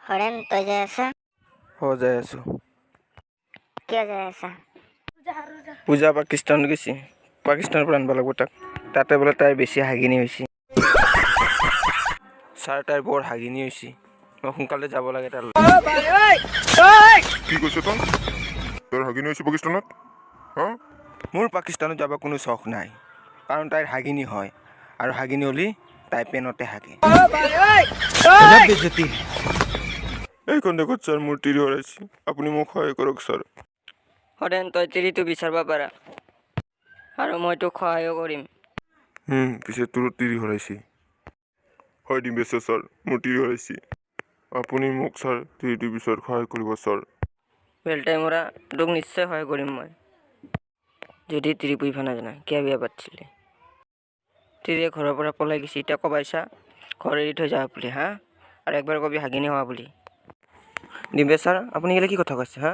হৰেণ, তই যাই আছা? হ, যাই আছোঁ। কিয় যাই আছা? পূজা পাকিস্তানত গৈছে। পাকিস্তানৰ পৰা আনিব লাগিব তাক। তাতে বোলে তাইৰ বেছি হাগিনী হৈছে। ছাৰ, তাইৰ বৰ হাগিনী হৈছে। মই সোনকালে যাব লাগে তালৈ। কি কৈছ তই? তোৰ হাগিনী হৈছে পাকিস্তানত, হা? মোৰ পাকিস্তানত যাব কোনো চখ নাই, কাৰণ তাইৰ হাগিনী হয় আৰু হাগিনী হ'লে তাই পেনতে হাগে। এইখন দেখত ছাৰ, মোৰ তিৰি হেৰাইছে। আপুনি মোক সহায় কৰক ছাৰ। হৰেণ, তই তিৰিটো বিচাৰিব পাৰা আৰু মই তোক সহায়ো কৰিম। পিছে তোৰো তিৰি হেৰাইছে? হয় ডিম্বেশ্বৰ ছাৰ, মোৰ তিৰি হেৰাইছে। আপুনি মোক ছাৰ, তিৰিটো বিচৰাত সহায় কৰিব ছাৰ। বেলটাই মৰা, তোক নিশ্চয় সহায় কৰিম মই। যদি তিৰি পুহিব নাজানা, কিয় বিয়া পাতছিলি? তিৰিয়ে ঘৰৰ পৰা পলাই গৈছি, এতিয়া কবাইছা ঘৰ এৰি থৈ যাবা বুলি, হা? আৰু একবাৰ কবি হাগিনী হোৱা বুলি। ডিম্বে ছাৰ, আপুনি গ'লে কি কথা কৈছে, হা?